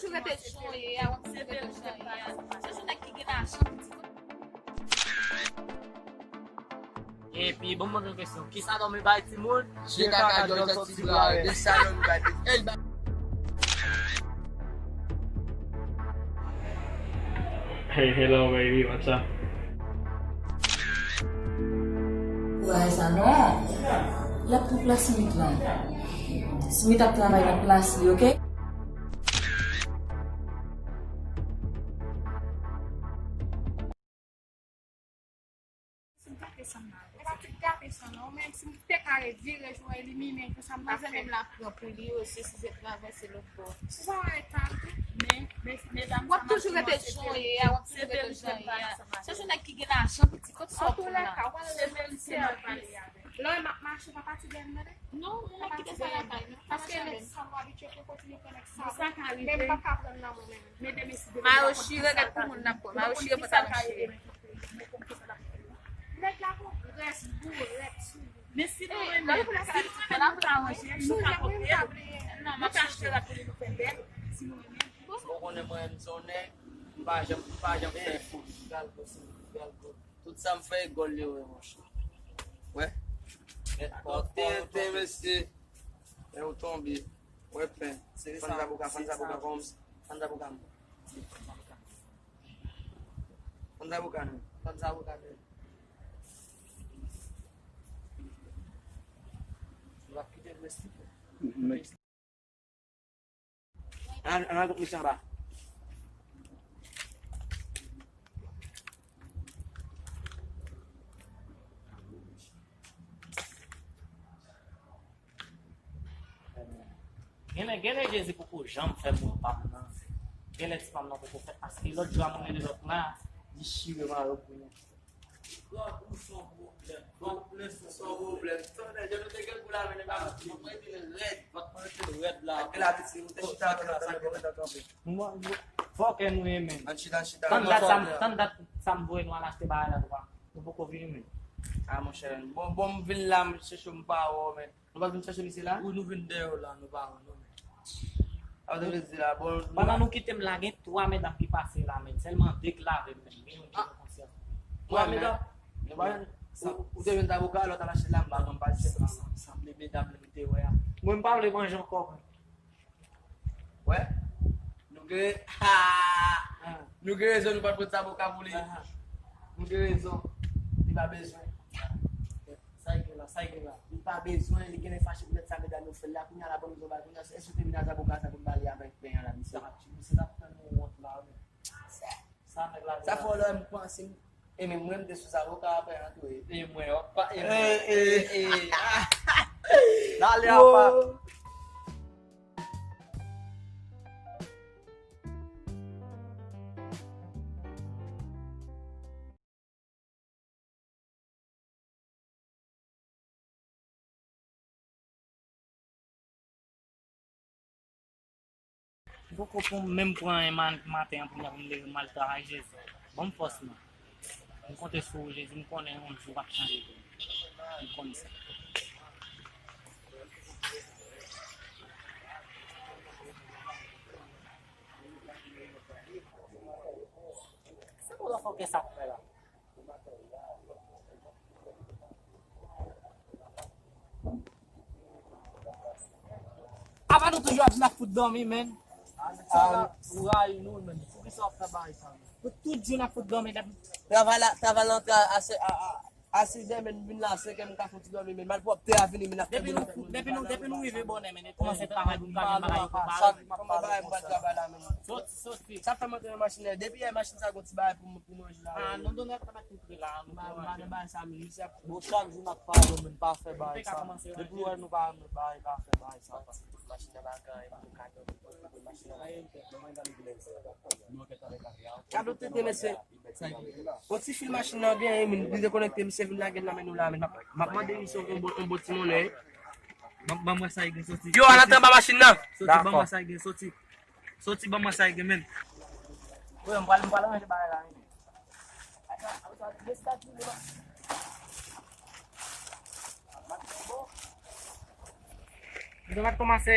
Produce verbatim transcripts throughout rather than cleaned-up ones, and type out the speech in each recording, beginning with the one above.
Rete jan w ye a, w ap toujou rete jan w ye a. Se sou nèg ki gen lajan ki di. Epi, bon, mwen gen kesyon. Kisa dòmi bay timoun? Je kaka dòmi sòti bra, de sa dòmi bay. Hey, hello, baby, what's up? Ou bagay sa non. L ap pran plas Smith lan. Smith ap travay nan plas li, oke? Si m gate san m nan. E pa ti gate san non, men si m te ka revire, jwe elimine, pou sa m ta fè. Manzè menm la pran pou li osi, si se travèse lòt bò. Si sa w eta tou. Men, men, medam, w ap toujou rete jan w ye a, w ap toujou rete jan w ye a. Se sou nèg ki gen lajan, pitit, kot sa w pran la? An tou lè ka, w al remersi anpil. Lè w wè m ap mache, pa pati dèyè m, tande. Non, ou pa kite sa lakay, non. Paske nèg sa nou abitye pou kontinye pran nèg sa. Sa ka rive. Men m pa ka pran nan mwen menm. Medam, mesi de. Mayo chire, gad pou moun nan pran. Mayo chire pou sa mache. Nèg la gon grès bourèt sou li. Men si nou renmen, si nou renmen, nou ka ranje, nou ka kote, nou ka achte la pou li, nou fè bèl, si nou renmen. Ou konnen mwen, m se yon nèg, m pa janm, m pa janm fè fot. Gal kote, gal kote. Tout sa m fè, e gòl li yo ye, monchè. Wè. Adopte, te, mesye. Lè ou tonbe. Wè, pen. Fann zaboka, fann zaboka, fann zaboka. Fann zaboka, non. Fann zaboka, non. N ap kite l reste. An, an al kot mesye anba. Genlè, genlè Jezi poko janm fè moun pa m nan. Genlè ti pa m nan poko fèt, paske lòt jou a mwen rele lòt la, li chire mayo pou mwen. Grangou se yon pwoblèm. Grangou se yon pwoblèm. Tande, jan nou te gen goul la, men nèg la, vant mwen te rèd. Vant mwen te rèd la. Ak de la piti, nou te chita, nou te kanpe. Fòkè nou ye, men. Ann chita, ann chita. Tann dat sa m, tann dat sa m voye nou al achte bagay la, nou pa, nou poko vini, men. A, monchè, bon, bon, m vin la, m chèche w, m pa wè w, men. Nou pa t vin chèche misye la? Wi, nou vin dèyè w la, nou pa wè nou menm. Sa vle di la, bon, pandan nou kite m la, gen twa medam ki pase la, men sèlman de k lave m menm, gen youn ki gen konsyans. Twa medam? Nou pa jwenn. Ou, ou te jwenn zaboka, lòt al achte la, m pa konn pa jwenn. Sa, sa, sanble medam li te wè a. Mwen, m pa vle manje ankò, mwen. Wè? Nou gen, ha! Nou gen rezon, nou pa t pot zaboka pou li. Nou gen rezon. Li pa bezwen. Sa y gen la, sa y gen la. Li pa bezwen, li genlè fache poutèt sa medam yo fè l la. Kounye a la, ban m di w bagay, kounye a, èske w te vin a zaboka sa pou m ba li avèk pen an la, misye? Misye t ap fè nou wont la, wi. Sa nèg la di la. Sa fè w lè m panse m, e men mwen, m te sou zaboka a pen an tou, e. E mwen, w ap pa, e mwen. E, e, e. Dale, apa. M poko pou m menm pran anyen ma-, maten an pou m, pou m leve m al travay, Jezi. Ban m fòs, non. M konte sou ou, Jezi. M konnen yon jou w ap chanje vi m. M konnen sa. Se pou fòkè sa ap fè la. Apa nou toujou ap di n ap fout dòmi, men? Sa ou rayi nou, men. Poukisa w ap fè bagay sa, men? Pou tout jou n ap fout dòmi, n ap... Travay la, travay la antre a, a, a, a sizè, men, m vin la senkè, m ka fè yon ti dòmi, men. Malpwòpte a vini, men, n ap fè... Depi nou, depi nou, depi nou rive bonè, men, kòmanse travay pou n ka gen bagay pou pale. Kòman bagay m pral travay la, men? Soti, soti. Sa fè m antre nan machin nan. Depi yè machin sa gon ti bagay pou m, pou manje la. Ah, non, non, non, pa met tout la. M pa, m pa nan bagay sa, men, misye ap... Bon, chak jou n ap pale, men pa fè bagay sa. Depi w wè nou pa nan bagay, pa fè bagay sa. Machin nan pa gen anyen pou nou ka dòmi, pou machin nan pa gen anyen. Gad yon tete, mesye. Yon ti fil machin nan gen, men li dekonekte, misye vin lage l nan men nou la, men m ap, m ap mande misye yon bon, yon bon ti monnen. Ban, ban mwen sa ki gen, soti. Yo, al antre anba machin nan. Soti, ban mwen sa ki gen, soti. Soti, ban mwen sa ki gen, men. Wi, m pral, m pral ranje bagay la, men. Misye pa t kòmanse.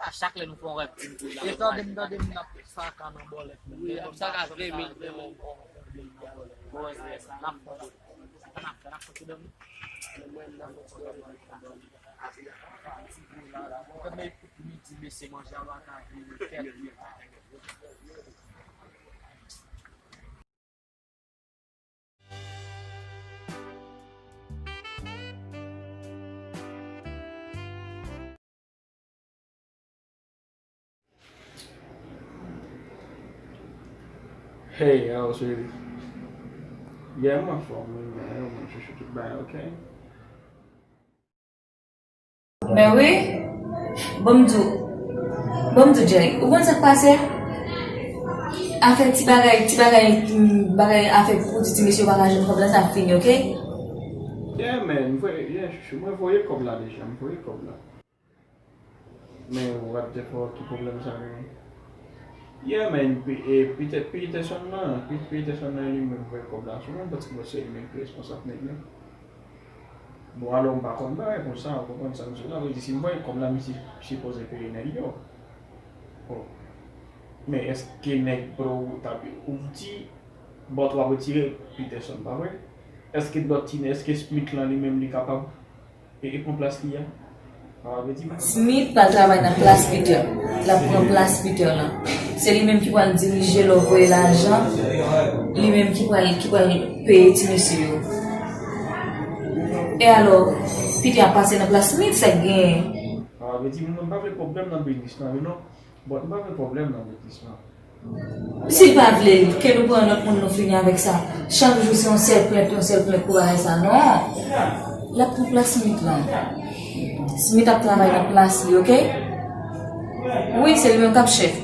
pa chak lè nou fè yon rèv pou nou la. E tande m, tande m, n ap saka nan bòlèt. Wi, n ap saka ven mil, ven mil. Bon, n ap fè, n ap fè, n ap fè, n ap fè, n ap fè. Mwen, m nan fè ti dòmi. Mwen, m nan fè ti dòmi. Mwen, m nan fè ti dòmi. Midi, mesye, manje a pa ka vini, kèt. Hey, yo, sweetie. Yeah, m anfòm, wi, man. Yo, mwen chouchou tout bagay, ok? Men wi, ban m di w, ban m di w, Jay, ou konn sa k pase? Afè ti bagay, ti bagay, mm, bagay afè pou di ti mesye yo pa ka jwenn kòb la, sa ap fini, ok? Yeah, man, voye, yeah, chouchou, mwen voye kòb la deja, m voye kòb la. Men what the fuck, ki pwoblèm sa genyen? Yeah, man, P- e, Peter- Peterson nan, P- Peterson nan li menm voye kòb la sou mwen, paske bon, se li menm ki responsab nèg la. Bon, alò, m pa konn bagay konsa, ou konprann sa m di la? Vle di, si m voye kòb la, misye sipoze peye nèg yo. Oh. Men èske nèg bro ou t ap, ou di, bòt w ap retire Peterson, pa vre? Èske dòt ti nèg, èske Smith lan li menm li kapab e, e pran plas li a? Sa vle di, m pa konn. Smith pral travay nan plas Peter. L ap pran plas Peter lan. Se li menm ki pral dirije lè w voye lajan. Li menm ki pral, ki pral peye ti mesye yo. E alò, Peter ap pase nan plas Smith, sa k genyen? Sa vle di, mwen pa vle pwoblèm nan biznis lan, wi non. Bon, m pa vle pwoblèm nan biznis lan. Si l pa vle l, ke nou pran lòt moun, nou fini avèk sa. Chak jou se yon sèl plent, yon sèl plent pou bagay sa. Non. L ap pran plas Smith lan. Smith ap travay nan plas li, oke? Wi, se li menm k ap chèf.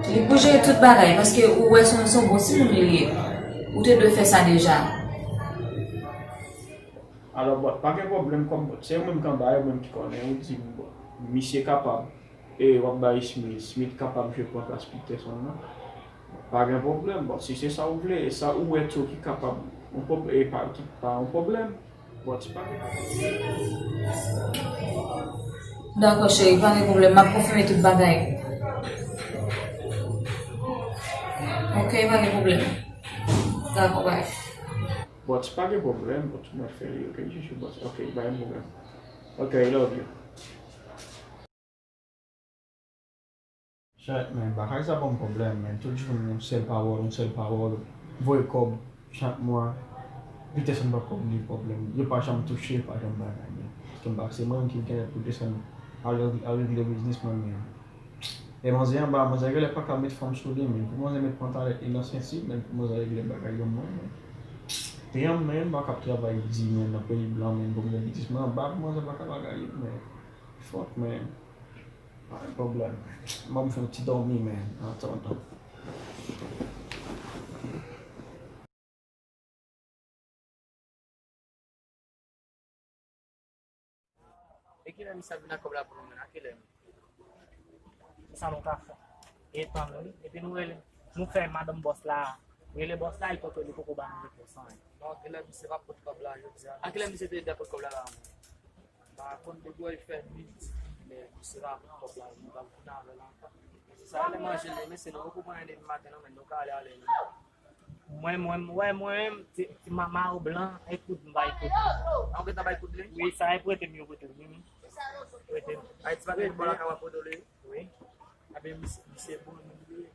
Li pou jere tout bagay, paske ou wè se yon, se yon bon timoun li ye. Ou te dwe fè sa deja. Alò, bon, pa gen pwoblèm, kòm se yo menm k anba, yo menm ki konnen, ou di m, bon, misye kapab. E w ap bay Smith, Smith kapab jwe pran plas Peterson nan. Pa gen pwoblèm, bon, si se sa ou vle, e sa ou wè tou ki kapab, yon pwob- e pa, ki pa yon pwoblèm, bon, se pa gen pwoblèm. Dakò, cheri, pa gen pwoblèm, m ap konfime tout bagay. Oke, pa gen pwoblèm. Dakò, bay. Bon, se pa gen pwoblèm, bon, tout mwen fè li, oke, chouchou, bon, oke, pa gen pwoblèm. Oke, I love you. Chat, men, bagay sa ban m pwoblèm, men. Tout jou m yon sèl pawòl, yon sèl pawòl. Voye kòb chak mwa. Peterson pa kòb li pwoblèm. Yo pa janm touche, pa janm bagay, men. Paske m pa, se mwen ki gen pou desann al, al regle biznis mwen, men. E manzè anba, manzè genlè pa ka met fanm sou li, men. Pou manzè met pantalèt li nan senti, men pou manzè regle bagay yo mwen, men. Te yon men, m pa kab travay di, men, nan peyi blan, men, pou m gen biznis mwen anba, pou manzè pa ka bagay, men. Fuck, man. Pa gen pwoblèm. Ban m fè yon ti dòmi, man. Antandan. E kilè misye ap vin ak kòb la pou nou, menn? A kilè? Sa nou ka fè? E tann, wi. Epi nou rele, nou fè madanm bòs la, rele bòs la, li poko, li poko ba nou repons anyen. Non, kilè misye pa pot kòb la jodi a? A kilè misye te dwe pot kòb la ba mwen? M pa konn, depi w fè midi, men misye pa pran kòb la, nou pral tounen avè l ankò. Sa rele manje li, mesye, nou poko pran anyen depi maten non, men nou ka ale ale non. Mwen, mwen, mwen, mwen, ti, ti ma-, mayo blan, e kout m bay kout. A, ou gentan bay kout li? Wi, sa e prete m yo prete m, wi, wi. Prete m. Ayiti pa gen bò la ka wè poto li? Wi. Ebyen, misye, misye bon moun li ye.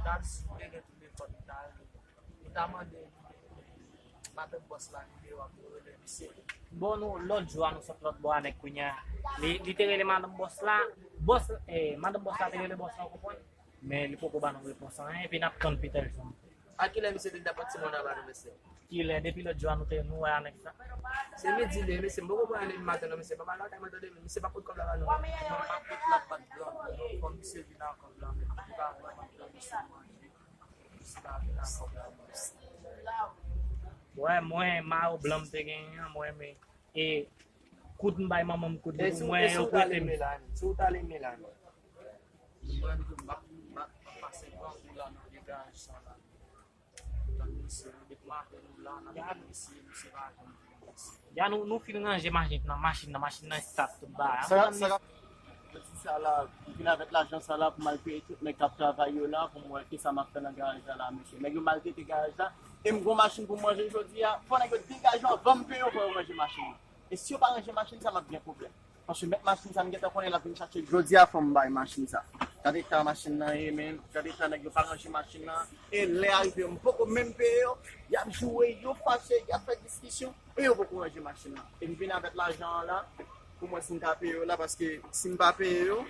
Dam, si w te gen tout efò, m ta, m ta mande madanm bòs la nimewo a pou rele misye. Bon, nou, lòt jou a, nou sot lòt bò a nèg kounye a. Li, li te rele madanm bòs la. Bòs, eh, madanm bòs la te rele bòs la, ou konprann? Men li poko ba nou repons anyen, epi n ap tann Peterson. A kilè misye te dapòt timoun anba nou, mesye? Kilè, depi lòt jou a nou te, nou wè a nèg sa? Se midi li ye, mesye, m poko pran anyen depi maten non, mesye, pa mal lakay mwen tande, men misye pa pot kòb la ba nou. Mwen pa pot la bat blan, non, fò misye vin ak kòb la, men m pa pran kòb la, mesye, manje. Misye pa vin ak kòb la, mesye. Wè, mwen, mayo blan m te genyen an, mwen, men, e, kout m bay manman m kout li pou mwen, yo prete m. Si w ta renmen la, si w ta renmen la, non. Mwen menm tou, m ap, m ap, m ap pase gran kou la nan degaj sa la. Tann misye, depi maten nou la, n ap tann misye, misye pa janm vini, mesye. Ya nou, nou fin ranje machin nan, machin nan, machin nan estat tout bagay. Sa, sa, yo di sa la, m vin avèk lajan sa la pou m al peye tout nèg k ap travay yo la, pou m wè kisa m ap fè nan garaj la la, mesye. Nèg yo maltrete garaj la, e m gon machin pou m ranje jodi a, fò nèg yo degaje yo anvan m peye yo, fò yo ranje machin nan. E si yo pa ranje machin sa, m ap gen pwoblèm. Paske mèt machin sa, m gentan konnen l ap vin chache l jodi a, fò m bay machin sa. Gade eta machin nan ye, men. Gade eta nèg yo pa ranje machin nan. E lè a rive, m poko menm peye yo. Y ap joure, yo fache, y ap fè diskisyon. E yo poko ranje machin nan. E m vin avèk lajan an la, pou m wè si m ka peye yo la, paske si m pa peye yo,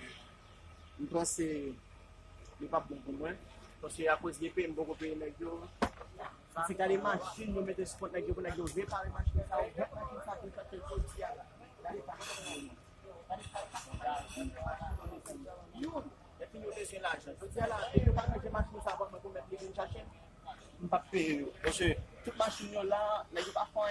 m panse li p ap bon pou mwen. Paske akoz li peye, m poko peye nèg yo. Se gade machin yo mete sou kont nèg yo pou nèg yo repare machin sa yo. Mèt machin sa vin chache l jodi a la. Gade sa machin yo ye. Gade sa machin yo ye. Youn, epi yo bezwen lajan. Jodi a la, depi yo pa ranje machin sa, ban mwen pou mèt li vin chache m. M p ap peye yo. Paske tout machin yo la, nèg yo pa fè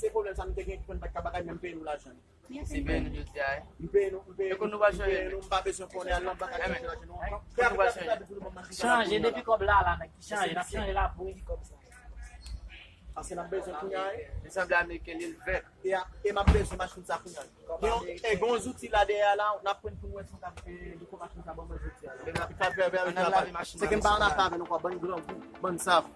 se pwoblèm sa nou te gen ki fè n pa t ka bagay, men m peye nou lajan. Se byen nou jodi a. M peye nou, m peye nou, m peye nou, m pa bezwen konnen al nan bank ak chanje lajan nou ankò. Chanje depi kòb la la nèg ki chanje, n ap chanje la pou li kòb sa. Paske n ap bezwen kounye a. Li sanble Ameriken, li vèt. E m ap bezwen machin sa kounye a. Gen yon zouti la dèyè la, n ap pran pou nou wè si nou ka li ko machin sa ban mwen zouti a. Se ke m pa ann afè avè nou kwa, bann grangou, bann sav.